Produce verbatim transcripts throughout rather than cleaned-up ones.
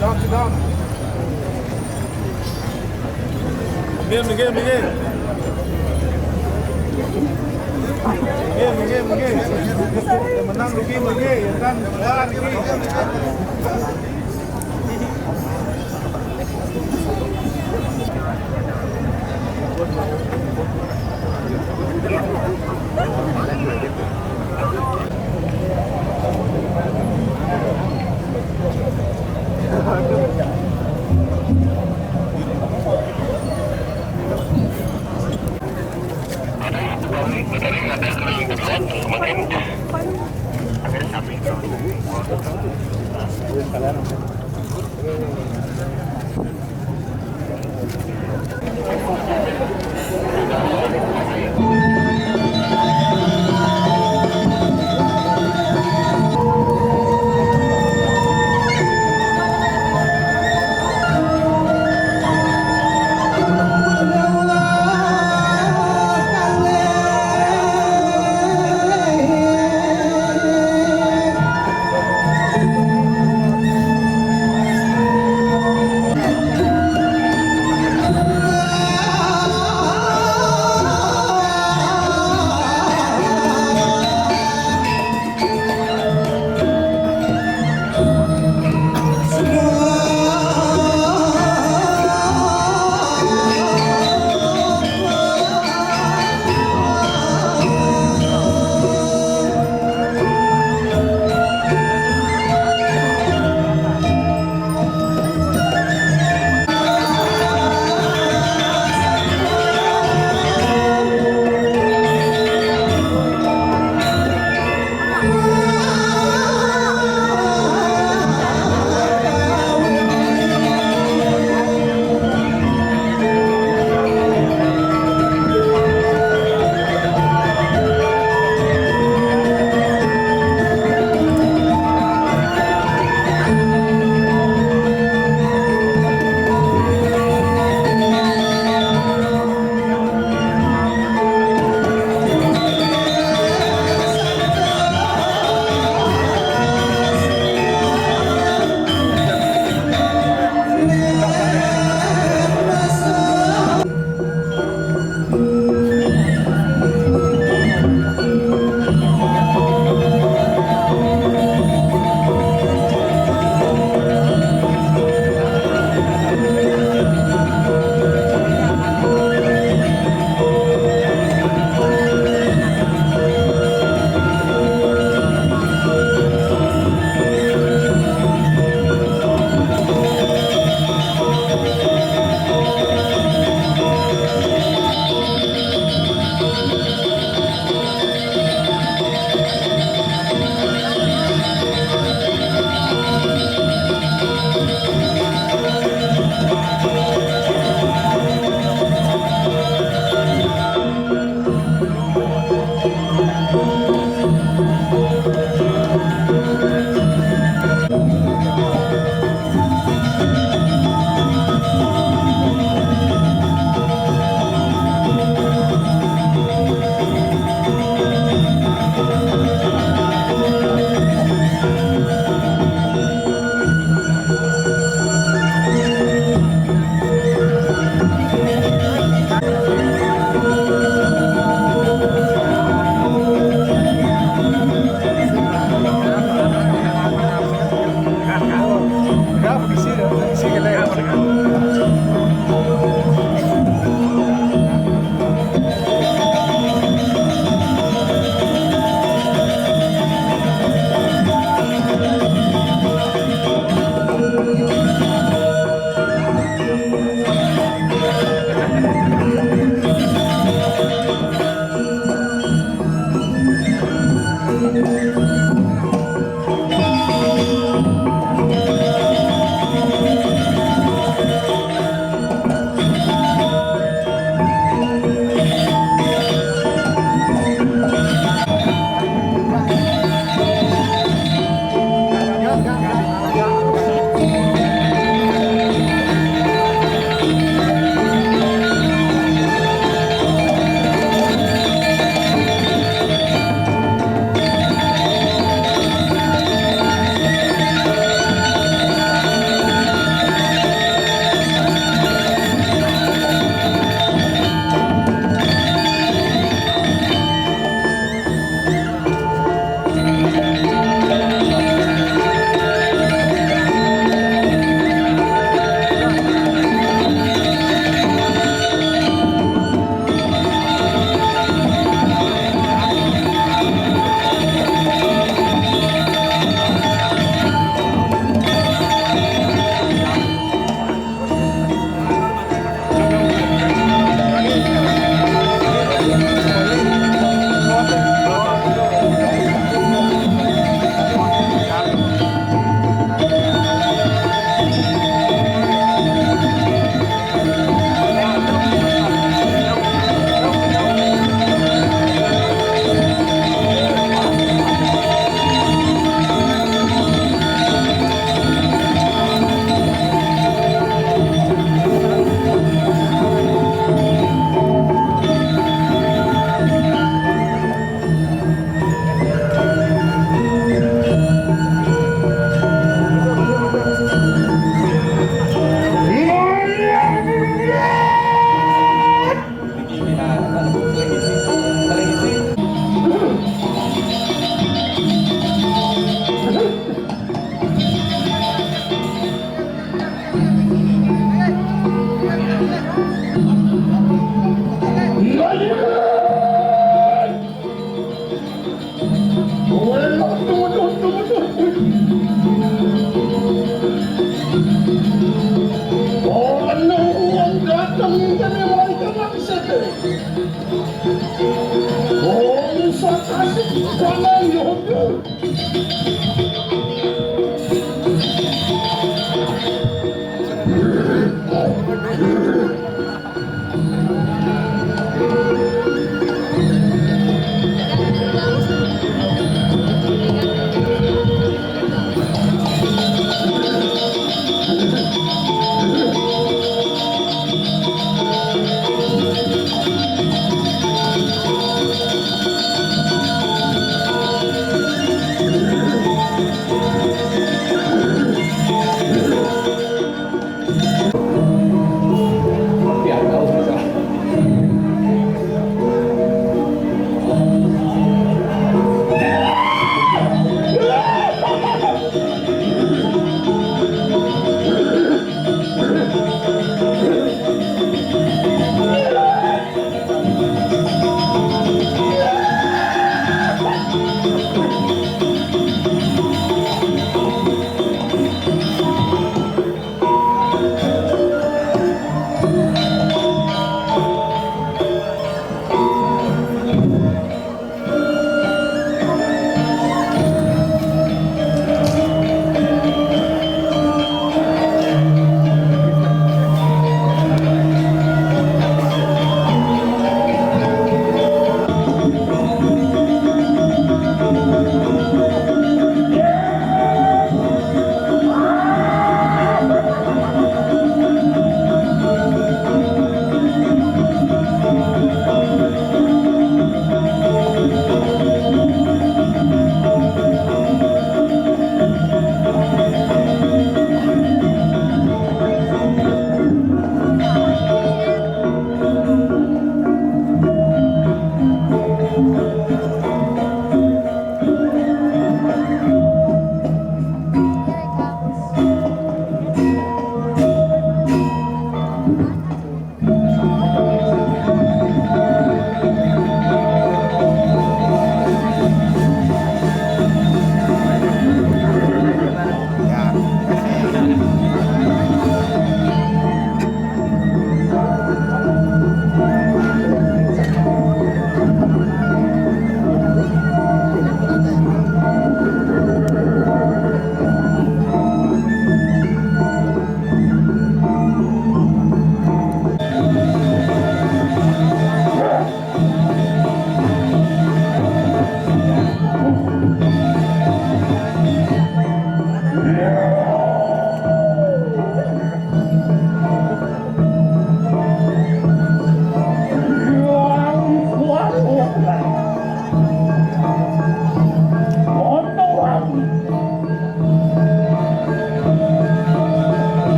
Down, sit down. Miguel, Miguel, Miguel. Miguel, Miguel, Miguel. Menang, Miguel, Miguel. Ya kan? Wah, Miguel.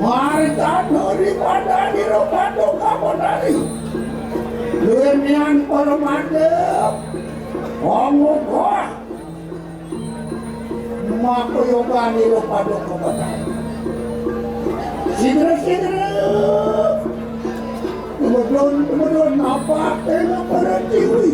Marga daripada Nirobado Kamonari. Luwih nian para madep. Wong uga makoyoga Nirobado Kamonari. Sidra-sidra. Kemudian, kemudian apa? Tengok para tiwi.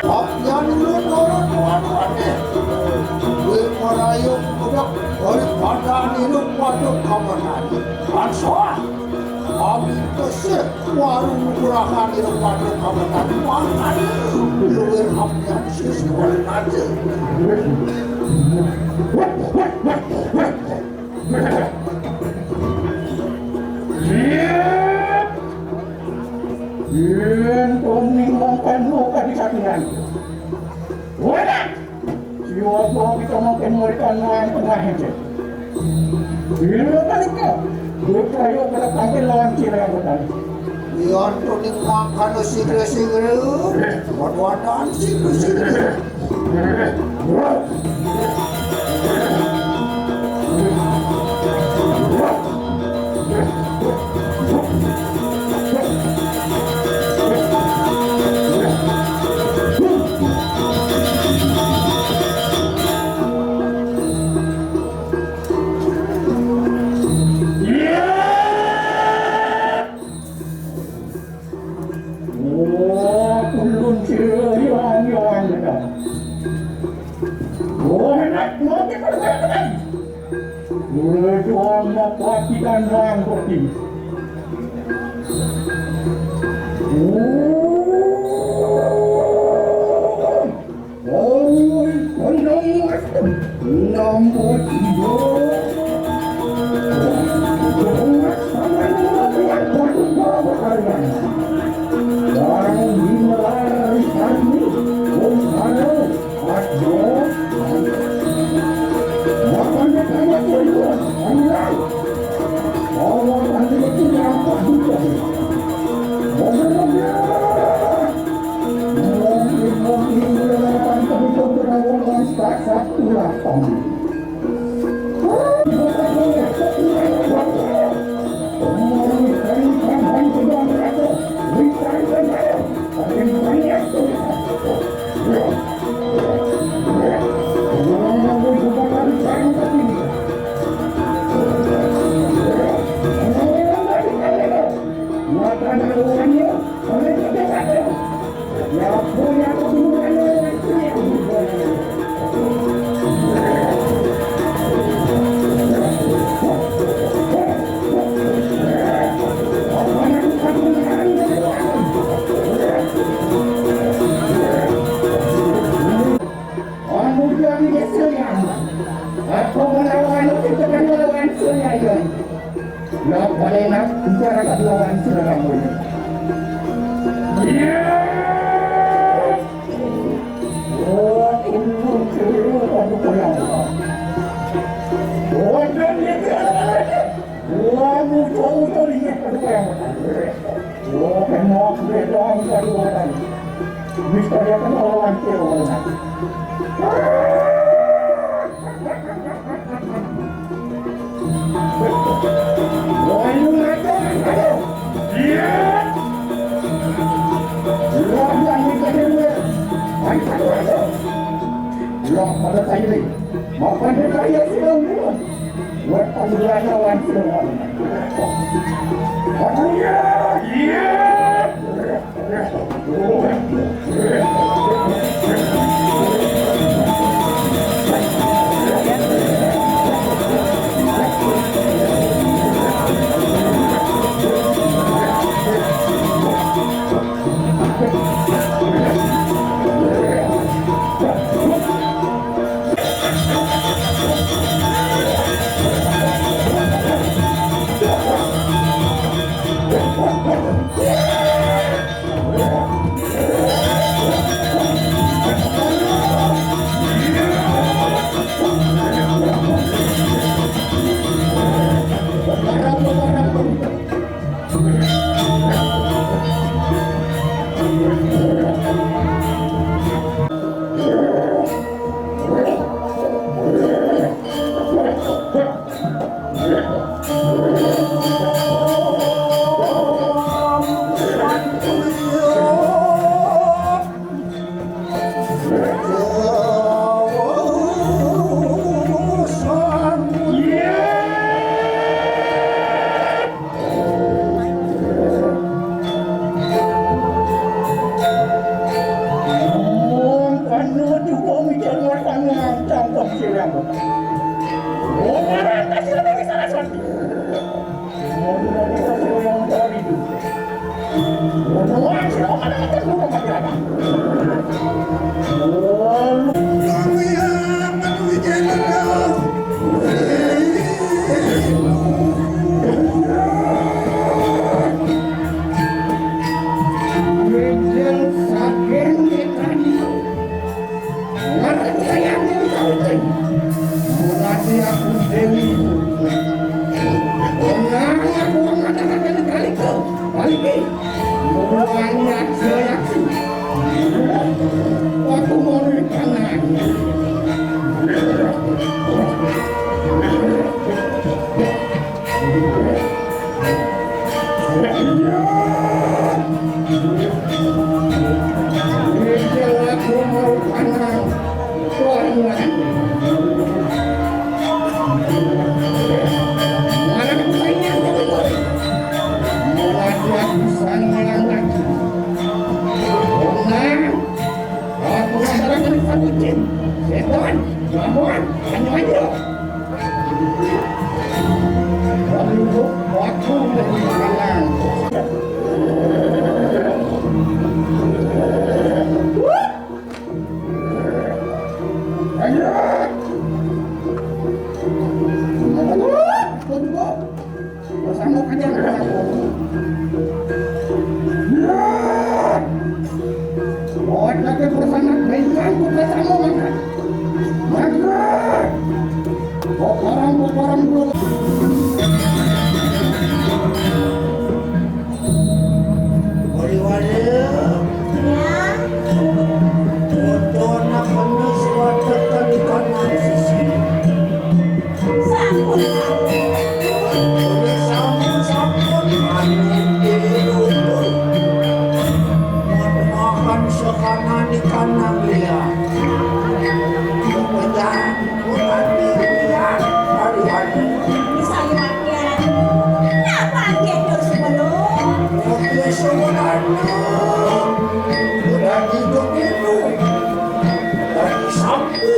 Abyan ulun nurut tuan-tuan nih. Duit marayu kuda daripada niruk waduk kawanan. Ansoa, kami kesih warung murahan niruk waduk kawanan. Makanya luwir abyan siswa aja. Yen to ning mangkan muka di sampingan. Wala! Siwa to kita mangkan murikan nang tengah aja. Bila panika, duit ayo kada tampil lawan cira yang betul. Yen to ning mangkan sigre-sigre, wat-watan sigre-sigre. Rupanya kapitan rang kopi. Oi, kondang waktu. Nampak tidur. Barang di melari kami. Bung Karno. Aduh. Makanya banyak yang luar. Ayo. Orang tadi itu nampak juga. Orang. Mungkin-mungkin dia akan terhitung dengan orang tak satu lapang. Kemudian dia sayang. Aku melawan itu dengan melawan saya. Napa enak bicara keduaan saudaramu ini? Iya. Oh, ini dulu, aku pulang. Oh, dan dia. Wah, muncul-muncul ini. Wah, enak, beda, beda. Bisa dia kan orang mati, orang mati. Wah, ini mereka, ayo. Iya. Wah, yang ini, ayo. Ayo, ayo. Wah, pada saya ini. Makan dia, saya sudah. Buat panggilannya langsung. Haleluya! Iya! Ngerti aku Dewi. Benar aku mengatakan kali ke balik ni. Bukannya saya. Aku mau di tangan. Setan, jamuan, hanya aja. Dadi begitu, dadi sampi.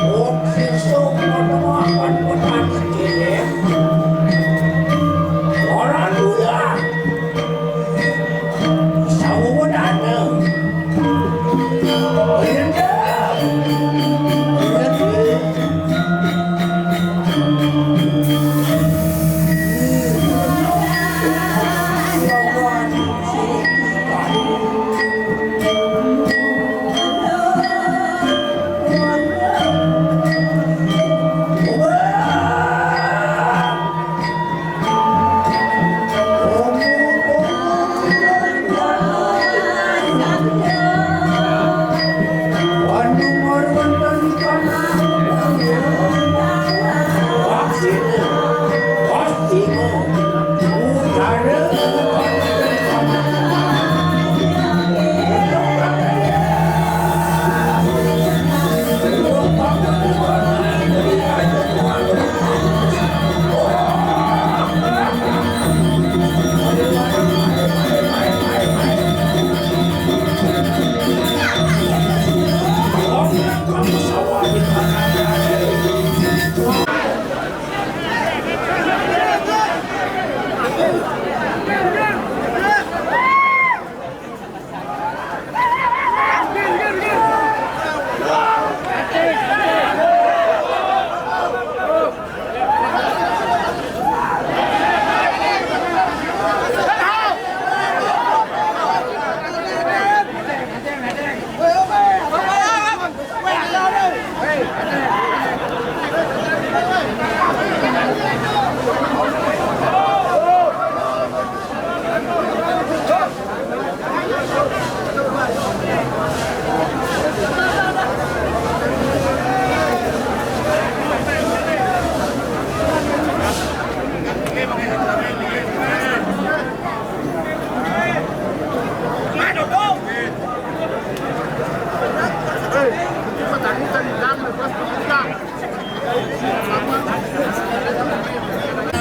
Wong sesuk menemukan petani cilik, ora duwe. Sawedane.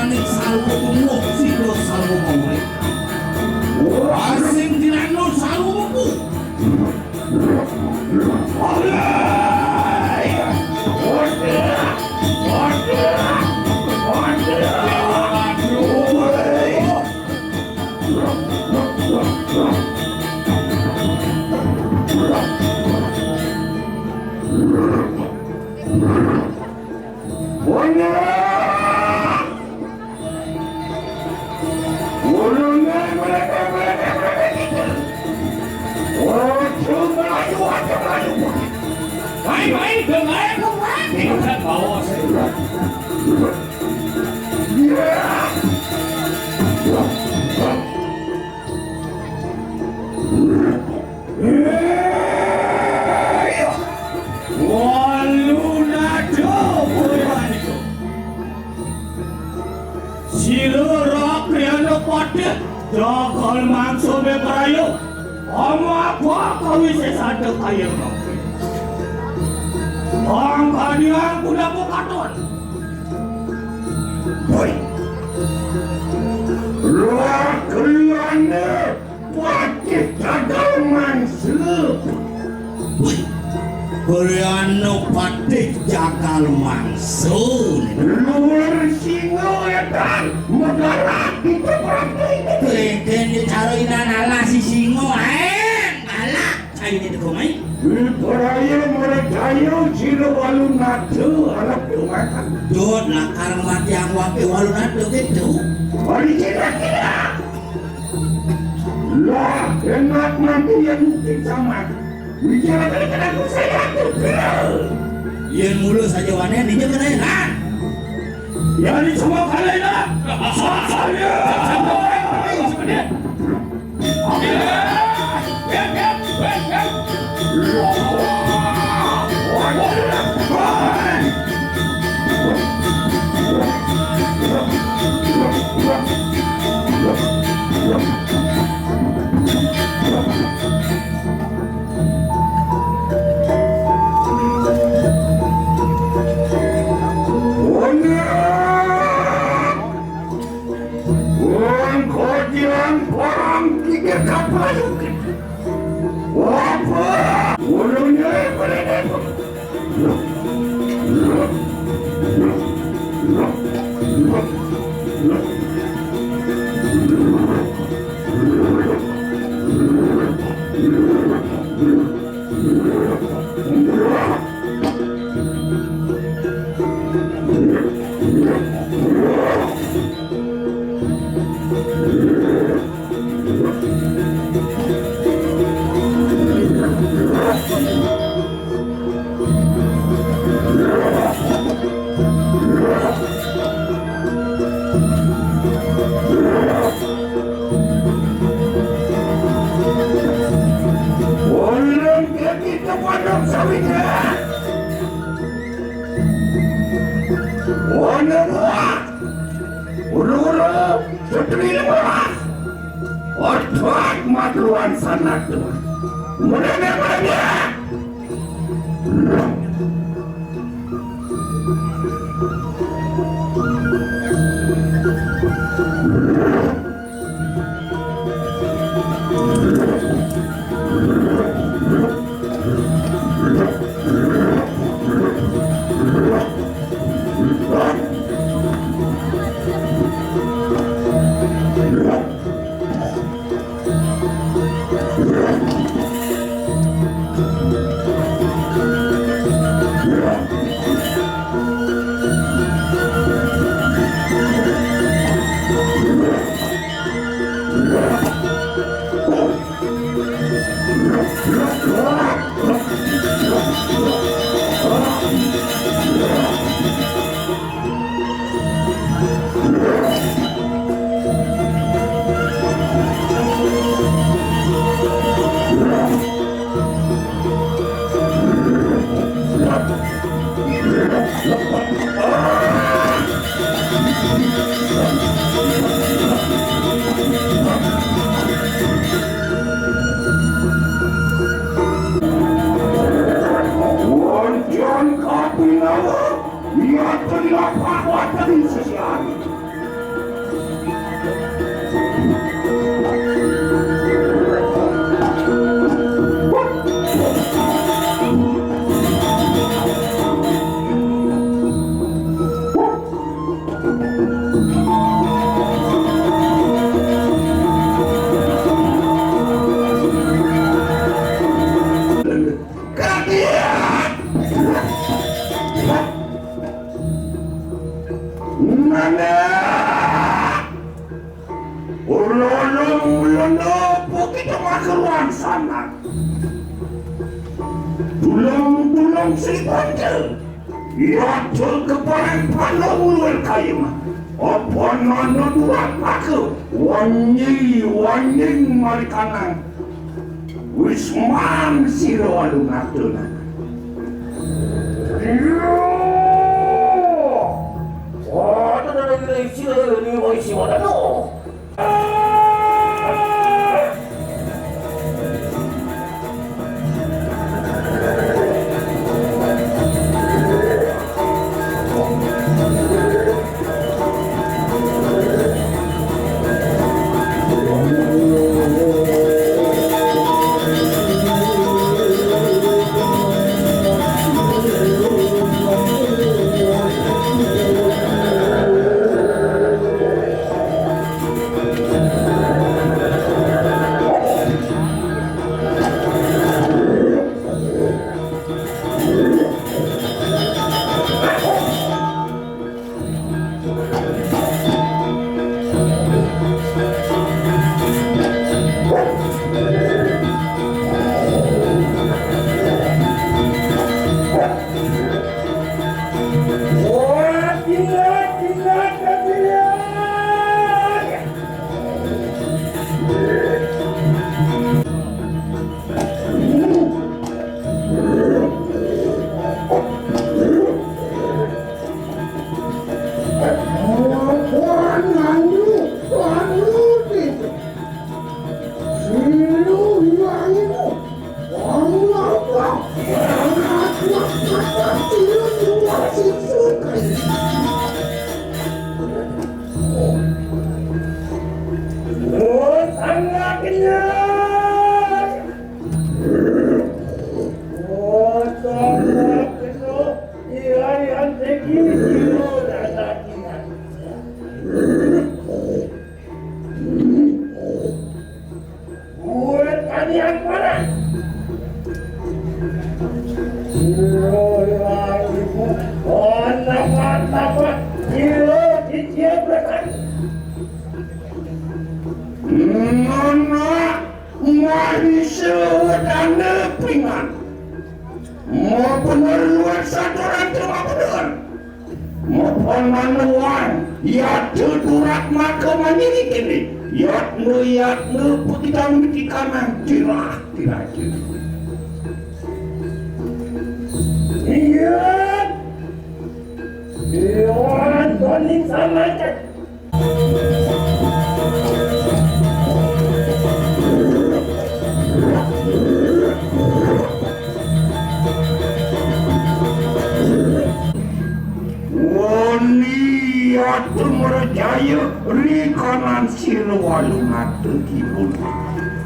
Ning saluku mung sira saluku urip. Asing tirano saluku. Baik, baik, baik, baik. Walu nado boyo aniku. Sila Rakriyana Patih jagal mangsa bebrayo. Amapa kawisésan kaya mangké. Pangkadiang punapa katon. Woi. Rakriyana Patih jagal mangsa. Kuliano patih jagal mangsa. Luwur singa édan megarak kita berarti. Kéné cara inan alas si singa, eh, galak. Ayo ini dukung, eh. Wipraya mercaya sila walu nada arep dimakan. Dot lakar mati aku waké walu nada gitu. Mari kita kira. Lah, enak mati yang mungkin sama. Bicara tadi kena aku saya tuh. Yen mulu saja wanen, ini kena enak. Ya, ini semua kali enak. Saya. Wong kocang perang Ulun kaki tepadam sawitnya. Wana buah. Ulu-ulu, setri lemah. Otak makluan sanak tu. Mulai dia, mulai dia. Wajan kapinawa, iya tadi lapak wajan sisian. Mana? Ulun, ulun, ulun, bukit makeruan sana. Tulung, tulung si Panjang. Iya, tul kepalang panung luar kayu. Apa nanu dua paku? Wanyi, wanyi marikanang. Wisman sira walu natuna. Iya. Wah, tenang, tenang, sira ini, wah, isi wadana. Yang mana? Ibu, oh, napa, napa, ibu, di dia berkata. Nana, mari sewedane pingan. Mau bener luar satu orang tua bener. Mapan manuan, yadé durak maka manyirik kéné. Yatna, yatna, pekidang mitikanan tirah, tirah, tirah. Iya. Iya, Tony sama aja. Wani Atung Rejaya, rikanan sira walu ngata kibun.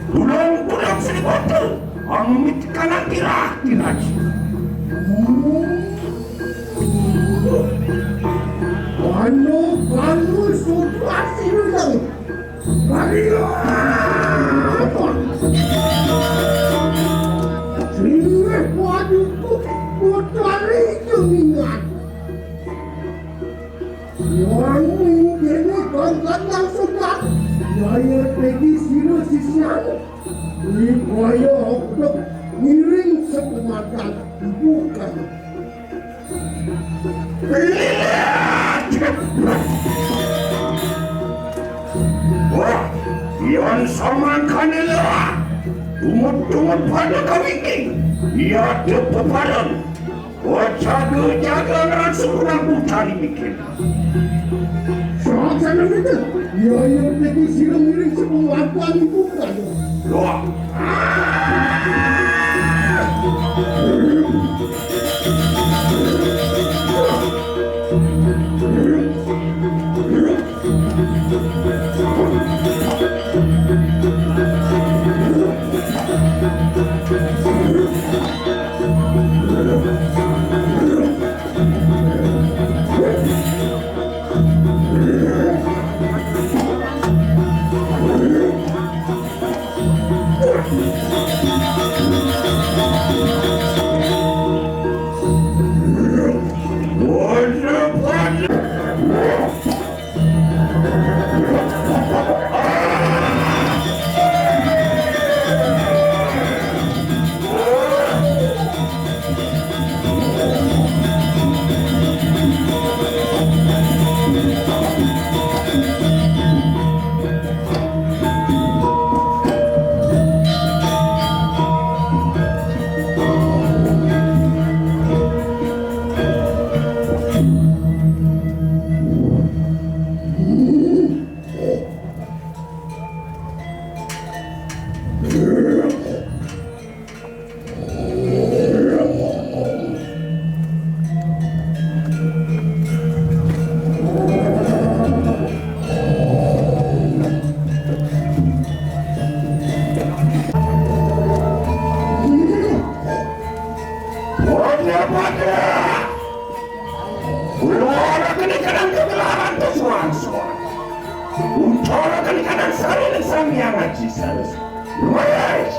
Pulang-pulang Sri Bata, amit kanan tirah-tirah. Anu, anu, sudah sirang. Maria. Sirih waduku, putari jemingan. Yang mingkene kangkatang sudah. Yaya tegi sira sisian. Ipaya oktok ngiring sekumatan bukan. Wah, yan samangkane lah. Tumut-tumut pada kawingking. Iya, peparan. Wah, jaga-jaga ngarang sekurang utari mikir. Saat sana itu, ya, ya, tapi sira ngiring sepuluh lakuan itu kan. Wah. Ora kene kadang kegelaran tu suang-suang. Untara kene kadang sari dan sang yang ngaji salus. Wes.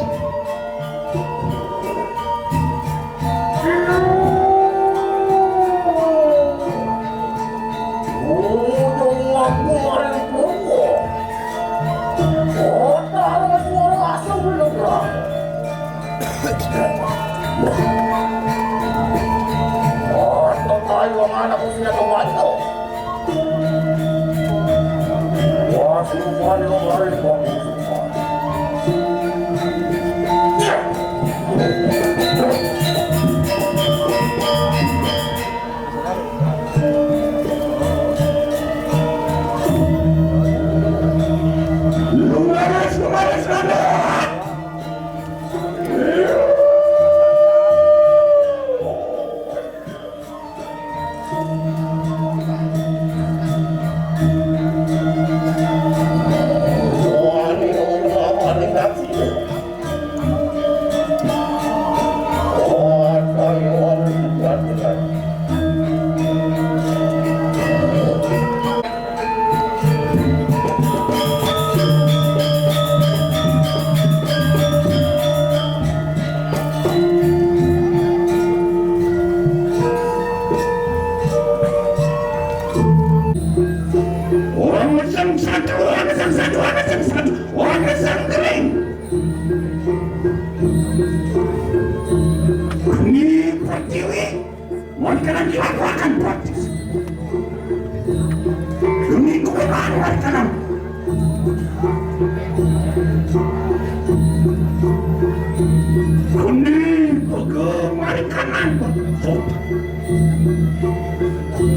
Lakukan praktis. Demi kebenaran mereka. Demi pegang mereka.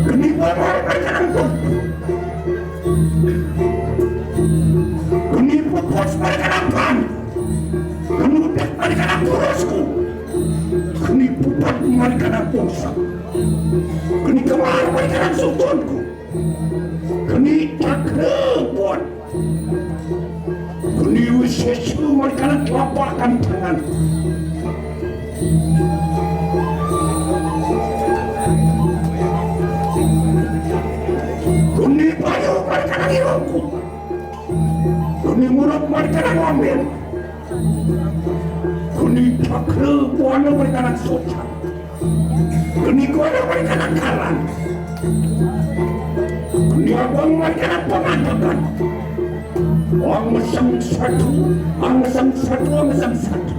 Demi pegang mereka. Kuni pupuas marikanan pan. Kuni utak marikanan kurusku. Kuni pupat marikanan pungsa. Kuni kemar marikanan sultunku. Kuni cakra buat. Kuni wisesu marikanan telapak tangan. Kuni payu marikanan irungku. Kuni muruk marikanan wambil. Kuni cakra buana marikanan soca. Kuni kuana marikanan karan. Kuni abang marikanan pangandakan. Ang mesang satu, ang mesang satu, ang mesang satu.